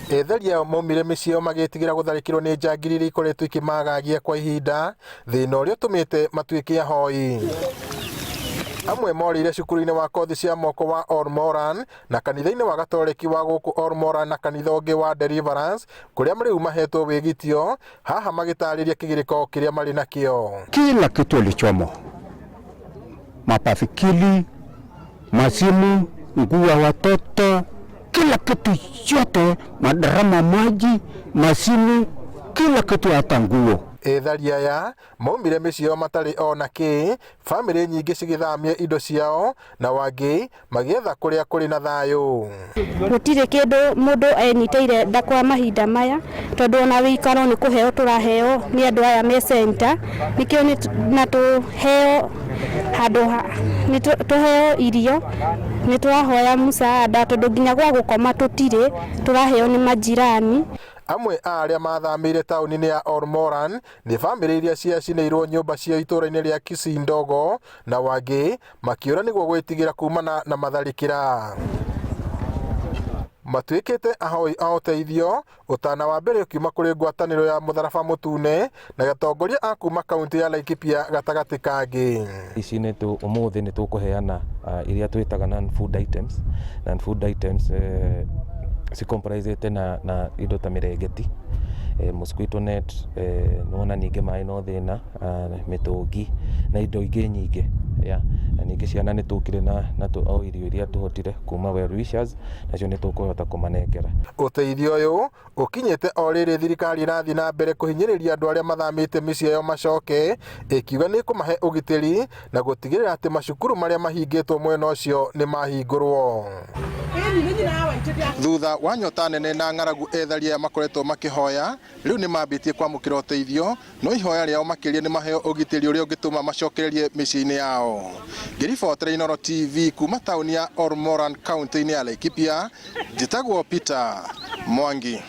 Ethari ao maumire mĩciĩ yao magĩtigĩra gũtharĩkĩrwo nĩ njangiri iria ikoretwo ikĩmagagia kwa ihinda, thĩna ũrĩa ũtũmĩte matuĩke ahoi. Amwe morĩire cukuru-inĩ wa kothi cia moko wa Ormoran na kanitha-inĩ wa Gatoreki wa gũkũ Ormoran na kanitha ũngĩ wa Deliverance kũrĩa rĩu mahetwo wĩgitio, haha magĩtarĩria kĩgirĩko kĩrĩa marĩ nakĩo. Kila kitu ilichomo, mapafikili, masimu, nguo ya watoto, kila kitu chote, madarama maji, masimu, kila kitu, hata nguo. Ethari aya maumire mĩciĩ yao matarĩ ona kĩ, bamĩrĩ nyingĩ cigĩthamia indo ciao na wangĩ magĩetha kũrĩa kũrĩ na thayũ. Gũtirĩ kĩndũ mũndũ enyitĩire nda kwa mahinda maya, tondũ ona wĩikaro nĩ kũheo tũraheo nĩ andũ aya me center, nĩkĩo na tũheo handũ nĩ tũheo irio, nĩ tũrahoya msaada, tondũ nginya gwa gũkoma tũtirĩ, tũraheo nĩ majirani. Amwe a arĩa mathamĩire taũni-inĩ ya Ormoran nĩ bamĩrĩ iria ciacinĩirwo nyũmba ciao itũũra-inĩ rĩa Kisii Ndogo na wangĩ makĩũra nĩguo gwĩtigĩra kumana na matharĩkĩra. Matuĩkĩte ahoi a ũteithio, ũtana wa mbere ũkiuma kũrĩ ngwatanĩro ya Mũtharaba Mũtune na atongoria a kuma kaunti ya Laikipia gatagatĩ kangĩ. Ici nĩ ũmũthĩ nĩ tũkũheana iria twĩtaga non food items. Non food items cicomprisĩte na indo ta mĩrengeti, mosquito net, nĩwona ningĩ maĩ no thĩna, mĩtũngi na indo ingĩ nyingĩ, yeah. Na ningĩ ciana nĩ tũkire na o irio iria tũhotire kuma well wishers, nacio nĩ tũkũhota kũmanengera. Ũteithio ũyũ ũkinyĩte o rĩrĩ thirikari ĩrathiĩ na mbere kũhinyĩrĩria andũ arĩa mathamĩte mĩciĩ yao macoke, ĩkiuga nĩ ĩkũmahe ũgitĩri na gũtigĩrĩra atĩ macukuru marĩa mahingĩtwo mwena ũcio nĩ mahingũrwo. Thutha wa nyota nene na ng'aragu, ethari aya makoretwo makĩhoya rĩu nĩ mambĩtie kwamũkĩra ũteithio, no ihoya rĩao makĩria nĩ maheo ũgitĩri ũrĩa ũngĩtũma macokererie mĩciĩ-inĩ yao. Ngĩribotera Inooro TV kuma taũni ya Ormoran, kaunti-inĩ ya Laikipia, njĩtagwo Peter Mwangi.